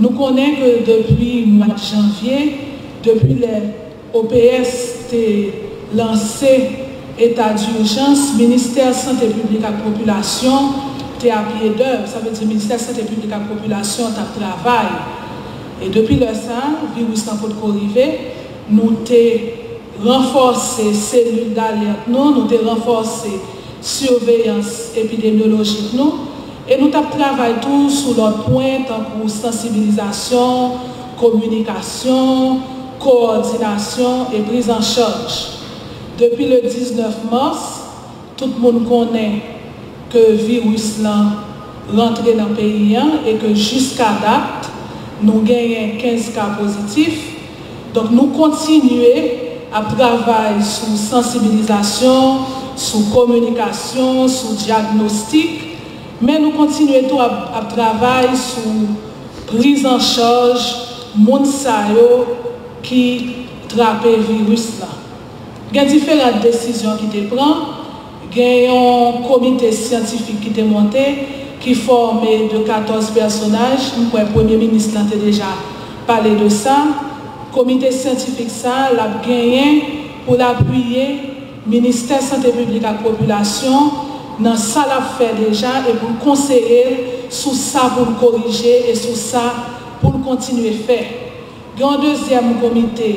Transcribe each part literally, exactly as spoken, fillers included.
Nou konnen ke depi mwa janvye, depi lè O P S te lanse eta dijans, Ministè Sante Piblik ak Popilasyon te a pye dèv, sa vle di Ministè Sante Piblik ak Popilasyon t ap travay. E depi lè sa, viris lan potko rive, nou te ranfòse selil dalèt nou, nou te ranfòse siveyans epidemyolojik nou, e nou t ap travay tou sou lòt pwen tankou sansibilizasyon, kominikasyon, kowòdinasyon e priz an chaj. Depi le diznèf mas, tout moun konnen ke viris lan rantre nan peyi an e ke jiska dat, nou genyen kenz ka pozitif. Donk, nou kontinye ap travay sou sansibilizasyon, sou kominikasyon, sou dyagnostik, men nou kontinye tou ap, ap travay sou priz an chaj moun sa yo ki trape viris la. Gen diferan desizyon ki te pran. Gen yon komite syantifik ki te monte, ki fòme de katòz pèsonaj. M kwè Premye Minis lan te deja pale de sa. Komite syantifik sa a, l ap genyen pou l apiye Ministè Sante Piblik ak Popilasyon nan sa l ap fè deja e pou l konseye l sou sa pou l korije e sou sa pou l kontinye fè. Gen yon dezyèm komite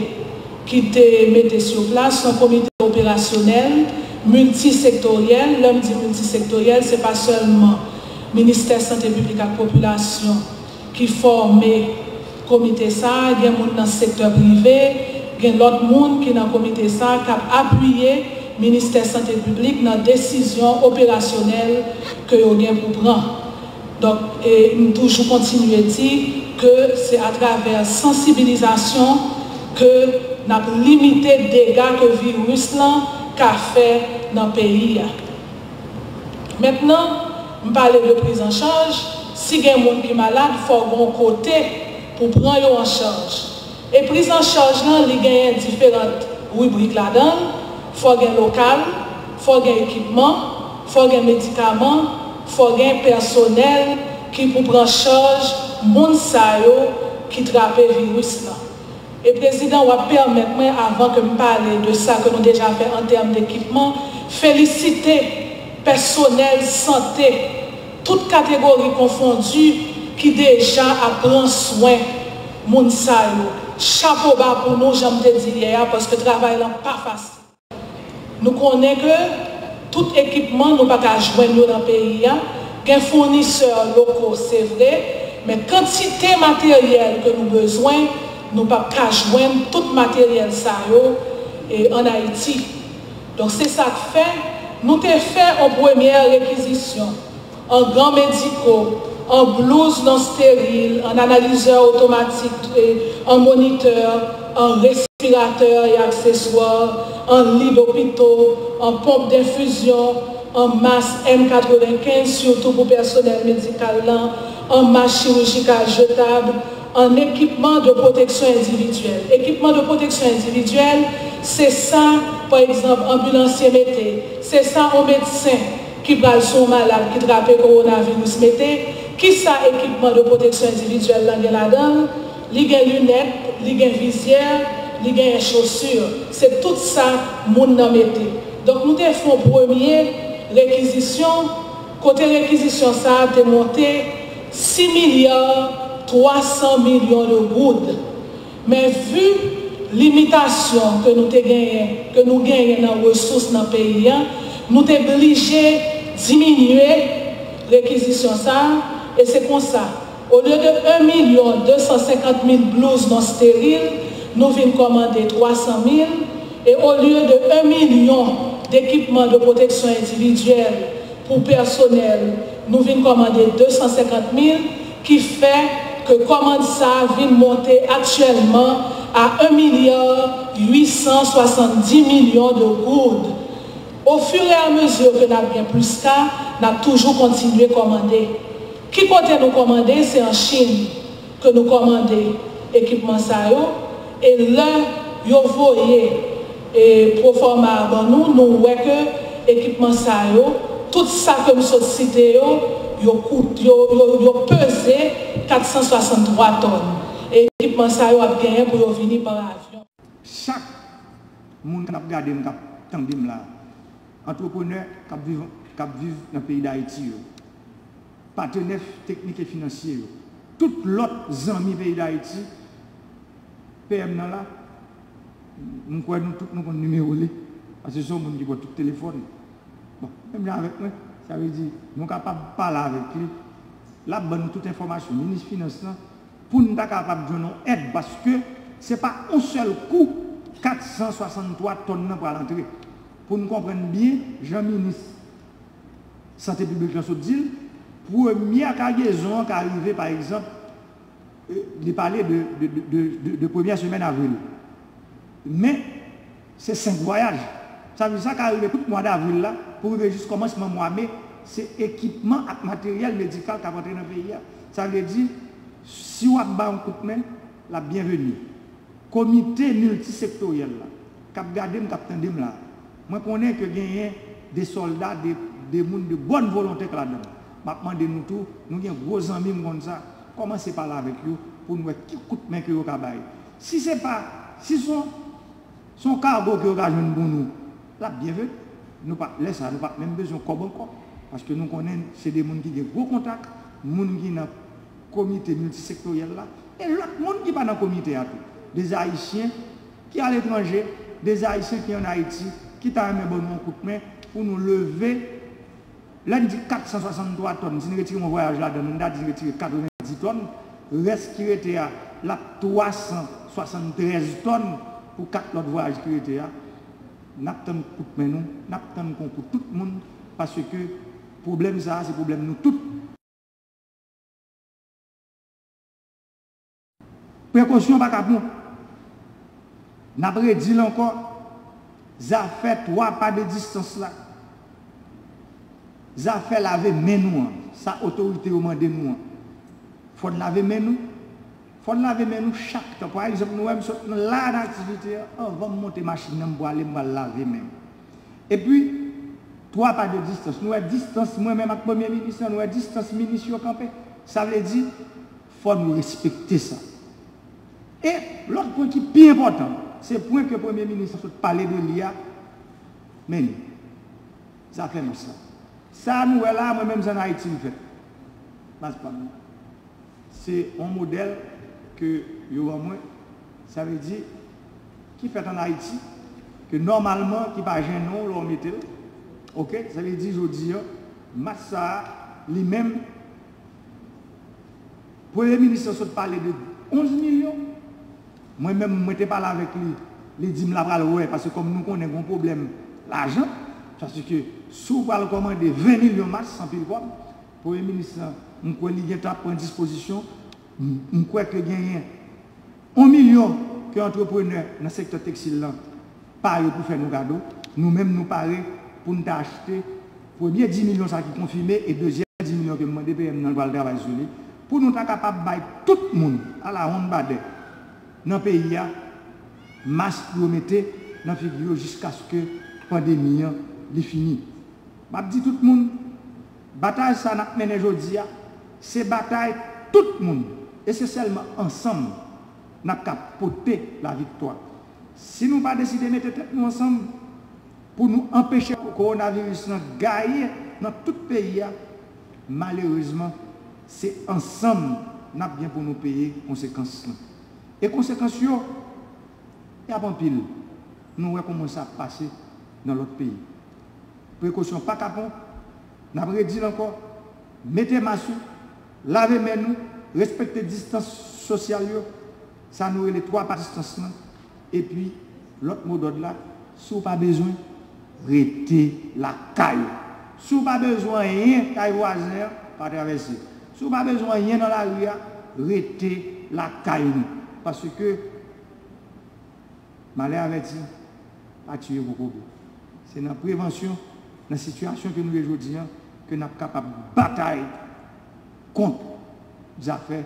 ki te mete sou plas, yon komite operasyonèl, miltisektoryèl. Lè m di miltisektoryèl, se pa sèlman Ministè Sante Piblik ak Popilasyon ki fòme komite sa a, gen moun nan sektè prive, gen lòt moun ki nan komite sa a k ap apiye Ministè Sante Piblik nan desizyon operasyonèl ke yo gen pou pran. Donk, e m toujou kontinye di ke se atravè sansibilizasyon ke n ap limite dega ke viris lan ka fè nan peyi a. Mentnan, m pale de priz an chaj, si gen moun ki malad, fò gen yon kote pou pran yo an chaj. E priz an chaj lan, li genyen diferan ribrik ladan l, fò gen lokal, fò gen ekipman, fò gen medikaman, fò gen pèsonèl ki pou pran chaj moun sa yo ki trape viris lan. E Prezidan, w ap pèmèt mwen, avan ke m pale de sa ke nou deja fè an tèm dekipman, felisite pèsonèl sante, tout kategori konfondi, ki deja ap pran swen moun sa yo. Chapo ba pou nou, jan m te di yè a, paske travay lan pa fasil. Nou konnen ke tout ekipman nou pa ka jwenn yo nan peyi a. Gen founisè loko, se vre, men kantite materyèl ke nou bezwen, nou p ap ka jwenn tout materyèl sa yo, e, ann Ayiti. Donk, se sa k fè nou te fè yon premyè rekizisyon an gan mediko, an blouz non steril, an analizè otomatik, e, an monitè, an respiratè e akseswa, an li dopito, an ponp denfizyon, an mas N katrevenkenz, sitou pou pèsonèl medikal lan, an mas chirijikal jetab, an ekipman de pwoteksyon endividyèl. Ekipman de pwoteksyon endividyèl, se sa, pa egzanp, anbilansye mete, se sa yon medsen ki pral sou yon malad ki trape kowonaviris mete. Kisa ekipman de pwoteksyon endividyèl lan gen ladan l? Li gen linèt, li gen vizyè, li genyen chosi. Se tout sa moun nan mete. Donk, nou te fè yon premye rekizisyon, kote rekizisyon sa a te monte sis milya twa san milyon de goud. Men vi limitasyon ke nou te genyen, ke nou genyen nan resous nan peyi a, nou te blije diminye rekizisyon sa a, e se konsa, olye de en milyon de san senkant mil blouz non steril, nou vin kòmande twa san mil, e olye de en milyon dekipman de pwoteksyon endividyèl, pou pèsonèl, nou vin kòmande de san senkant mil, ki fè ke kòmand sa a vin monte aktyèlman a en milya uit san swasanndis milyon de goud. Au fur et à mesure ke n ap gen plis ka, n ap toujou kontinye kòmande. Ki kote nou kòmande? Se an Chin ke nou kòmande ekipman sa yo, e lè yo voye, e, pwofòma a ban nou, nou wè ke ekipman sa yo, tout sa ke m sot site yo, Yo kout, yo, yo, yo peze kat san swasanntwa tòn. E ekipman sa yo ap genyen pou yo vini pa avyon. Chak moun k ap gade m, k ap tande m la, antreprenè k ap viv, k ap viv nan peyi Dayiti yo, patenè teknik e finansye yo, tout lòt zanmi peyi Dayiti, P M nan la, m kwè nou tout nou konn nimewo li, paske se yon moun ki pran tout telefòn. Bon, menm jan avèk mwen, sa vle di, nou kapab pale avèk li, l ap ban nou tout enfòmasyon, minis finans lan, pou n ta kapab jwenn yon èd, paske se pa yon sèl kou kat san swasanntwa tòn nan pral antre. Pou n konprann byen, jan minis sante piblik lan sot di l, premyè kagezon an ka rive, pa egzanp, e, li pale de, de, de, de, de, de premyè semèn avril. Men, se senk vwayaj. Sa vle di sa ka rive tout mwa davril la, pou rive jis kòmansman mwa me, se ekipman ak materyèl medikal k ap antre nan peyi a. Sa vle di, si w ap bay yon kout men, l ap byenveni. Komite miltisektoryèl la, k ap gade m, k ap tande m la, mwen konnen ke genyen de sòlda, de, de moun de bòn volonte k ladan l. M ap mande nou tou, nou gen gwo zanmi, m konn sa, kòmanse pale avèk yo pou n wè ki kout men ke yo ka bay. Si se pa, si se yon, se yon kago ke yo ka jwenn pou nou, l ap byenveni. Nou pa, lè sa, nou pa menm bezwen kòb ankò, paske nou konnen se de moun ki gen gwo kontak, moun ki nan komite miltisektoryèl la, e lòt moun ki pa nan komite a tou. De Ayisyen ki aletranje, de Ayisyen ki ann Ayiti, ki ta renmen ban nou yon kout men pou nou leve, lè n di kat san swasanntwa tòn, si n retire yon vwayaj ladan l, n ta di n retire katrevenndis tòn, rès ki rete a, l ap twa san swasanntrèz tòn pou kat lòt vwayaj ki rete a. N ap tann kout men nou, n ap tann konkou tout moun, paske pwoblèm sa a, se pwoblèm nou tout. Prekosyon pa ka pran. N ap redi l ankò, zafè twa pa de distans la, zafè lave men nou an, sa otorite yo mande nou an, fò n lave men nou, fò n lave men nou chak tan. Pa egzanp, nou wè m sot la nan aktivite an, anvan m monte machin nan, m pwale, m pral lave men m. Epi, twa pa de distans. Nou wè distans mwen menm ak premye minis lan, nou wè distans minis yo kanpe. Sa vle di, fò nou respekte sa. E lòt pwen ki pi enpòtan, se pwen ke premye minis lan sot pale de li a, men li, zafè mas la. Sa nou wè la, mwen menm se ann Ayiti m fèt. Mas pa m. Se yon modèl ke yo ban mwen, sa vle di, ki fèt ann Ayiti, ke nòmalman, ki pa jennen w lè w mete l. Oke? Sa vle di, jodi a, mas sa a, li menm, premye minis lan sot pale de onz milyon. Mwen menm, mwen te pale avèk li, li di m l apral wè, paske kòm nou konnen gen yon pwoblèm lajan, paske si w pral kòmande ven milyon mas, se anpil kòb, premye minis lan, m kwè li gentan ap pran dispozisyon, m, m kwè ke genyen yon milyon ke antreprenè nan sektè tekstil lan pare pou fè nou kado, nou menm nou pare pou n ta achte premye dis milyon sa ki konfime e dezyèm dis milyon ke m mande P M nan pral travay sou li, pou nou ta kapab bay tout moun alawonnbadè nan peyi a mas pou yo mete nan figi yo jiskaske pandemi an li fini. M ap di tout moun, batay sa n ap mennen jodi a, se batay tout moun, e se sèlman ansanm n ap ka pote laviktwa. Si nou pa deside mete tèt nou ansanm pou nou anpeche kowonaviris lan gaye nan tout peyi a, malerezman, se ansanm n ap gen pou nou peye konsekans lan. E konsekans yo, y ap anpil. Nou wè kòman sa ap pase nan lòt peyi. Prekosyon pa ka pran. N ap redi l ankò. Mete mas ou, lave men nou, respekte distans sosyal yo, sa nou rele twa pa distans lan. Epi, lòt modòd la, si w pa bezwen, rete lakay ou. Si w pa bezwen anyen kay vwazen an, pa travèse. Si w pa bezwen anyen nan lari a, rete lakay nou. Paske malè avèti pa tiye kokobe. Se nan prevansyon, nan sitiyasyon ke nou ye jodi a, ke n ap kapab batay kont zafè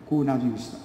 kowonaviris la.